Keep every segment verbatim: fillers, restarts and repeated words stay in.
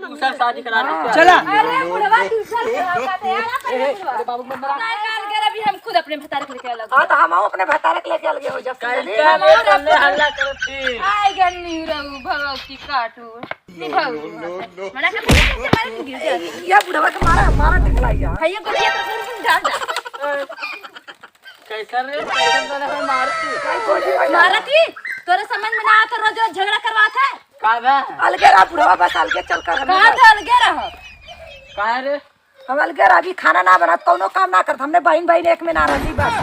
दूसरा शादी करा दे। चला। अरे बुढ़वा, दूसरा शादी करा दे यार, अपन बुढ़वा। अरे बाबू, मत मारा। नहीं, काल कर अभी हम खुद अपने भतारे के लेके अलग। हाँ, तो हम अपने भतारे के लेके अलग हो जा। काहे? हल्ला करत थी। आए गन्नी रहू भगव की काटू। नहीं भगव। मना कर, मना कर, गिर जा। ये बुढ़वा के मारा, मारा दिखलाई जा। है ये गोटिया तो फिर हम डाल जा। कैसा रे? कैसा तने हम मारती? मारती? तोरे समझ में ना आता, रोज रोज झगड़ा करवात है। का बा? अलगे रहा बुढ़वा, बस अलगे चल कर हम कहाँ बस। तो अलगे रहो? काहे रे? हम अलगे रहा, अभी खाना ना बनात, कौनो काम ना करत, हमने बहिन बहिन एक में ना रहली बस।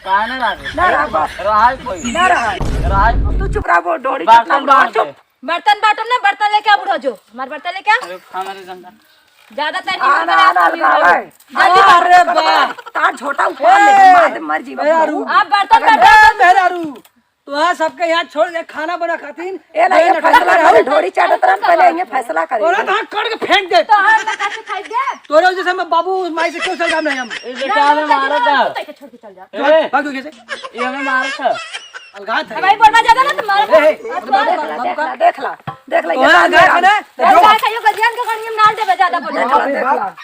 काहे ना रहा? ना रहा बस। रहा है कोई? ना रहा। रहा है कोई? तू चुप रहा, वो डोरी बर्तन कितना बांट चुप। दे। बर्तन बाटम ना, बर्तन लेके आ बुढ़ो जो। हमार बर्तन लेके आ। अरे, हमारे गंदा। ज्यादा तनी आना, आना, आना, आना। जल्दी आ, अरे बा। तार झोटा उखाड़ ले, ए, मार दे, मर जीवा ए, अरु। आप बर्तन अगर बाटम। ए, मेहरारू, तोहार सबके यहाँ छोड़ के खाना बना खातिर ए, नहीं, ये फैसला करे, ढोरी चाटत रहन, पहले ये फैसला करे। तोरा तो हाथ काट के फेंक दे। तो हम ना काट के फेंक दे। तोरे वजह से हम बाबू माई से क्यों सलगाम नहीं हम? ए, बेटा, हमें मारा था। तू तैके छोड़ के चल जा। ए, भाग दो कैसे? ये हमें मारा था। अलगात है। भाई, बोलबा ज्यादा ना, तुम्हारा ए, ए, बाबू का, बाबू का। देख ला, देख ला, तो ये है, अलगात है ना? तो ए, जो का कहियो गजियन के गड़ियम नाल देबे ज्यादा बोल। देख ला, देख ला।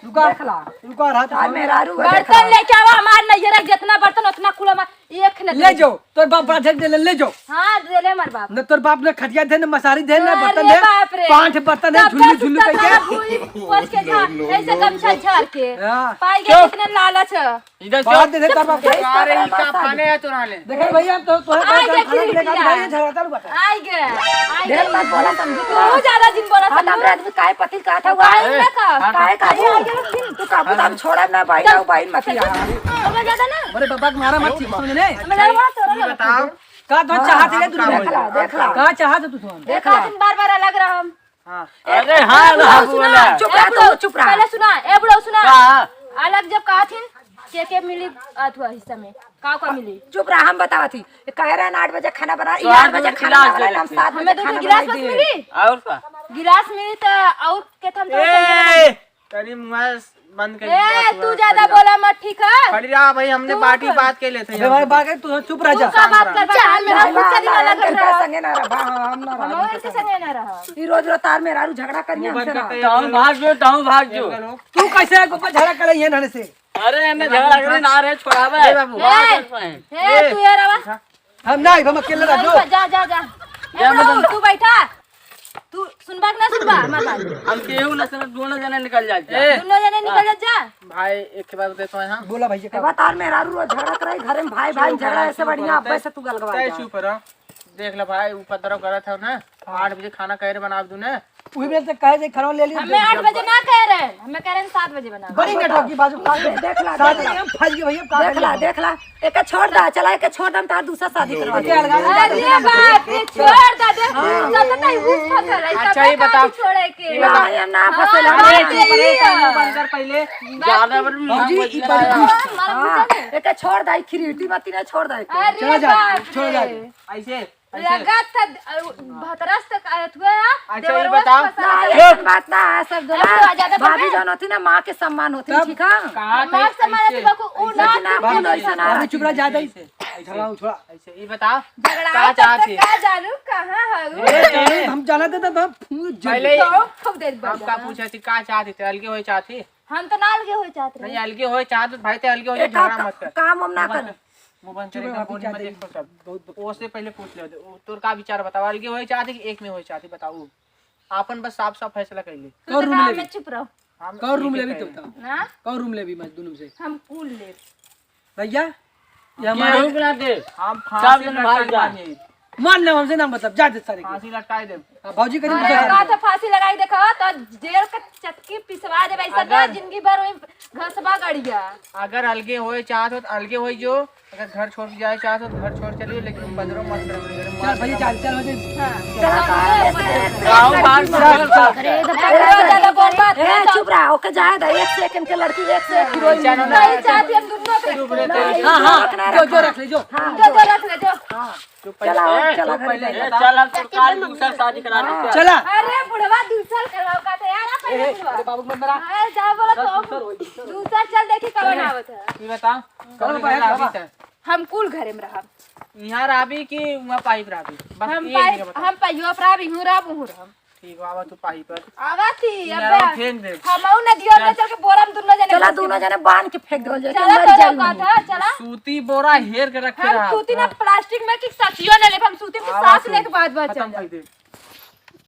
रुका, देख ला। रुका, रहा तो आज मेहरारू का देख बर्तन ला। लेके आवा, हमार नैहर के जितना बर्तन उतना कुल हमार एक न ले दे। जो, तोर बाप बड़ा झक दे ले, ले जो। हाँ, दे ले हमार बाप। न तोर बाप ने खटिया दे, न मसारी दे, न अरे बर्तन दे। बाप रे। पांच बर्तन है, तब झुल्लू, तब झुल्लू तब करके। भूई पोछ के झाड़, ऐसे गमछा झाड़ के। हाँ। पाई के चुप। कितने लालच है। इधर बात चुप। दे दे, तब आप अरे, ई का पाने है तोरा ले? देखे भैया, तो, तो है, आई तो गे खाना खिड़की पीने का आ। भाई, झगड़ा चालू बता। आई गे, आई ढेर गे। मत बोला, समझू तो। तू ज्यादा जिन बोला, हाँ, समझू। हमरा आदमी काय पति का था, वो आई ना का। काहे का आई, वो? आई गे, फिर। तू का बुता हम छोड़ा ना, भाई, तब ना, भाई, मत तब यार। तब ज्यादा ना। अरे बाबा के मारा मत, समझ नहीं? मैं लड़वा तोरा ये लगा बताओ। दे। का तो हाँ, चाहत है, तू देख ला, देख ला। का चाहत है तू, तू? देख ला। दिन बार-बार अलग रहम। हाँ। अरे हाँ, ए, ना बुढ़ऊ, सुना, बोला। चुप रहा, ए, तू बुढ़ऊ, चुप रहा। पहले सुना, ए, बुढ़ऊ, सुना। का? अलग जब कहा थी, के, के मिली अथवा हिस्सा में, का, का मिली? चुप रहा, हम बतावा थी। ये कह रहे हैं, आठ बजे खाना बना, ये तो आठ आठ बजे बजे खाना गिलास बना, दे हम देते। सात बजे हमें दो खाना गिलास बना बस दे। मिली? और का? गिलास मिली तो और के थम तो ए, समझे। तेरी मुँह बंद कर ए, दे, तू बस ज्यादा खड़ी रहा। बोला मत, ठीक है? खड़ी रहा भाई, हमने तू बाटी कर। बात के लेते हैं अबे भाई, हम। बात कर, तू चुप रह तू जा। का बात कर, बात हम मेरा गुस्सा दिला लग रहा। संगे ना रहा, हम ना रहा, हम हम इनके संगे संगे। ना रहा। ई रोज रोज तार मेहरारू झगड़ा करिया मुंह बंद हमसे ना। करते हैं। ताऊ भाग जो, ताऊ भाग जो। ये करो। तू कैसे एक ऊपर झगड़ा करे ये नाने से? अरे, एने झगड़ा करे ना रे, छोड़ावे। ए बाबू। बात ए, कर पाए। ए, ए। तू यार आवा। हम नहीं, हम अकेले रह जो। जा, जा, जा। जा, ए, मदन। तू बैठा। तू सुनबा कि ना सुनबा हमार बात? हम केहू ना सुनब, दोनों जने निकल जात जा। ए। दोनों जने निकल जात जा। भाई, एक बात बताई तो यहाँ। बोला भैया, का ए, बता, मेहरारू रोज झगड़ा करे, घरे में भाई, भाई चुप झगड़ा रह, ऐसे चुप बढ़िया, रह, अब्बे से तू गलगवा तय जा। चुप रह। देख ले भाई, उपद्रव करत है ना, हाँ। आठ बजे खाना कहे रहे बना दू ने। उही बेर से कहे जे खाना ले ली। हमें आठ बजे ना कहे रहे, हमें कहे रहे सात बजे बना। बड़ी नेटवर्क की बाजू का देख ला, शादी देख ला। में हम फंस गए भैया, का देख ला, करी? देख ला। एके छोड़ दा, चला एके छोड़ दा, तार दूसरा शादी करवा दे। अलगा अलगा अरे बाप रे, छोड़ दा, देख, हाँ। जब तक नहीं उस फसल है, अच्छा, तब ये तक बताओ। शादी छोड़े के। ये बताओ। ना, हम ना फसल, हाँ, हम बात नहीं यही है। बंद कर पहले। बात ज्यादा यही। बड़ भौजी, ई बड़ी हाँ, दुष्ट। मारा हाँ, मुझे नहीं। एके छोड़ दा, ई खिरीटी मती ना छोड़ दा एके। अरे चला जा, बाप छोड़ जा। रे। ऐसे, ऐसे। लगा था, अ, भतरस तक आयत हुए है, अच्छा, ये देवरवा बताओ। से पसंद ना, है। ऐसन बात ना है, सब अब दोनों तो आ जाता भाभी भाभी। जौन होती ना, माँ के सम्मान होती, तब ठीक है? कहा था माँ के सम्मान ऐसे। होती, बाकू, ऊ ऐसे ना ना, बोलो, ऐसे ना। भाभी चुप रह, ज्यादा ही ऐसे, ऐसे। झगड़ा उछड़ा। ऐसे, ये बताओ, झगड़ा का करते चाहती? का जानू, कहाँ है वो? ए, ए, हम जाना देता था, फूल जल पहले तो खूब देर हम का बजा। पूछा थी, का चाहती थे? अलगे होए चाहती? हम तो ना अलगे होए चाहत रहे। नहीं, अलगे होए चाहत तो भाई, ते अलगे हो जा, एक काम, झगड़ा मत कर। काम हम ना मुंह बंद कर। कर। मुंह बंद कर, चुप रह, एकदम अभी बोली मत, ज्यादा ही देखो सब। बहुत, बहुत। ओसे पहले पूछ ले, ओ, तोर का विचार बताओ, अलगे होए चाहत कि एक में होए चाहत, बताओ। आपन बस साफ साफ फैसला कर ले। तू कौन तो रूम काम लेबी? में चुप रहो। हम कौन रूम एक लेबी एक तो करेंगे। बताओ। ना? कौन रूम लेबी मैं दोनों में से? हम कुल लेब। भैया, ये हम हमारे केहू के ना दे। हम सब फांसी जन भाग लटकाए जा। मांगे। मान ना हमसे ना मतलब, जा दे सारे के। फांसी लटकाए दे। हाँ, भौजी के दिन अरे, बता का दे। तो फांसी लगाई देखो, तो जेल के चटकी पिसवा देबे, ऐसा अगर ना जिंदगी भर वही घसबा गड़िया। अगर अलगे होए चाहत हो, तो अलगे होए जो, अगर घर छोड़ के जाए चाहत हो, तो घर छोड़ चलिए, लेकिन उपद्रव मत करो मेरे घर में। चल भैया, चल, चल, चल। हाँ। गाँव भाग, भाग, भाग। अरे, तो ए, पकड़ा चुप रहा, ओके जाए दे, एक से एक इनके लड़की, एक से एक हीरोइन। चलो ना। नहीं चाहती हम दोनों के। चुप रहे, नहीं, हाँ, हाँ, रखना जो, जो रखना। रख ले, जो। हाँ, जो, जो। जो रख ले, जो। हाँ। चुप चला, पहले, चला चुप घर पहले, में। ए, चल, हम तोर काल दूसर शादी करा दे, हाँ। चल। चला। अरे, बुढ़वा दूसर करवाओ का तो यार, अपन ए, बुढ़वा। अरे, बाबू, मत डरा। अरे, जा बोला चल, तो। दूसर होई, दूसर। दूसर चल, देखी कौन आवत है। ये बता, कौन कौन पाया घर बाबा? अभी तक? हम कुल घरे में रहब। यहाँ रहबी कि वहाँ पाइप रहबी? बस हम ये पाइप, मेरे बता। हम पाइप रहब, इहूँ रहब, उहूँ रहब। ठीक बा, आवा तू पाही पर। आवा थी, किनारा अबे। फेंक दे। हम आऊ ना दियो, चल। चल के बोरा में दुनो जने चला फेंक दोनों दे। जने बांध के फेंक दो, जाके चला मर तो जाए लौका वहीं। था, चला। सूती बोरा हेर के रखे हम रहा। सूती ना प्लास्टिक में कि ससियो ना लेब, हम सूती में आवा सांस तू। लेके बाद बाद खत्म चल जाए। कर दे।